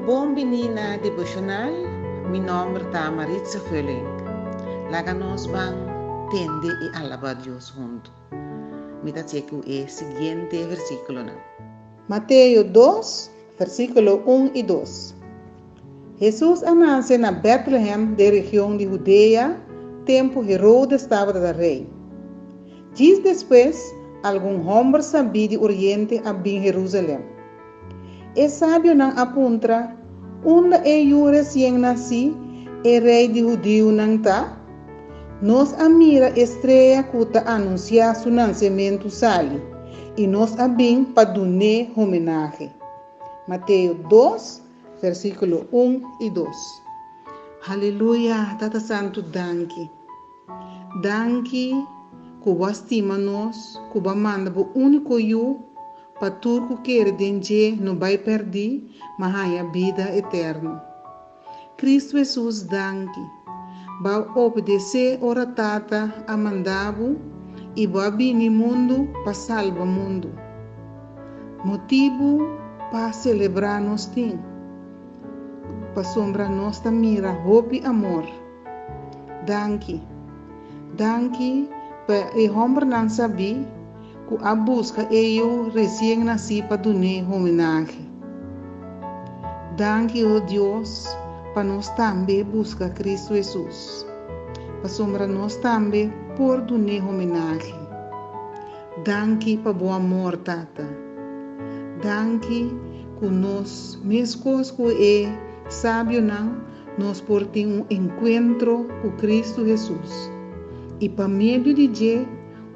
Bon bini na Devocional, mi nomber ta Maritza Vulling. Laga nos ban tende y alaba Dios hunto. Mi ta check e siguiente versiculonan. Mateo 2, versíkulo 1 i 2. Hesus a nase na Bètlehèm den region di Hudea tempu Herodes tabata ta rei. Djis despues, algun hòmber sabí di Oriente a bin Herúsalèm. E sabionan a puntra, Unda e yu resien nasí, e rei di hudiunan, ta? Nos a mira e strea ku ta anunsiá su nansementu sali, i nos a bin pa dun'é homenahe. Mateo 2, versíkulo 1 i 2. Haleluya! Tata Santu, danki. Danki ku bo a stima nos, ku bo a manda bo úniko Yu pa tur ku kere den dje no bai pèrdí, ma haña bida eterno. Kristu Hesus, danki. Bo a obedesé ora Tata a manda bo i bo a bini mundu pa salba mundu. Motibu pa selebrá nos tin, pasobra nos ta mira hopi amor. Danki. Danki pa e hòmbernan sabí ku a buska e yu resien nasí pa dun'é homenahe. Danki, o Dios, pa nos tambe buska Kristu Hesus, pasobra nos tambe por dun'é homenahe. Danki pa bo amor, Tata. Danki ku nos, meskos ku e sabionan, nos por tin un enkuentro ku Kristu Hesus i pa medio di dje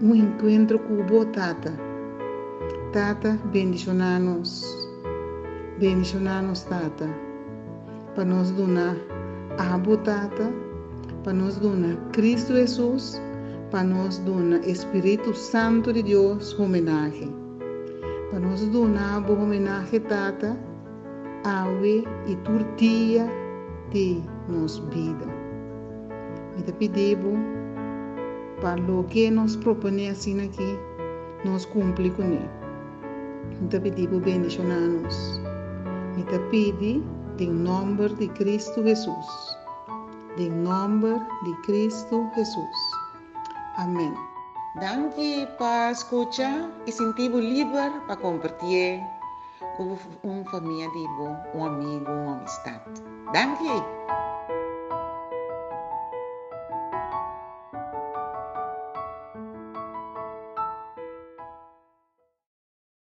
un enkuentro ku bo, Tata. Tata, bendishoná nos. Bendishoná nos, Tata, pa nos duna abo, Tata, pa nos duna Kristu Hesus, pa nos duna e Spiritu Santu di Dios homenahe. Pa nos duna bo homenahe, Tata, awe i tur dia di nos bida. Mi ta pidi bo pa loke nos proponé asina aki, nos kumpli kuné. Mi ta pidi bo bendishoná nos. Mi ta pidi den nòmber di Kristu Hesus. Den nòmber di Kristu Hesus. Amèn. Danki pa skucha i sinti bo liber pa kompartié ku un famia di bo, un amigu, un amistat. Danki!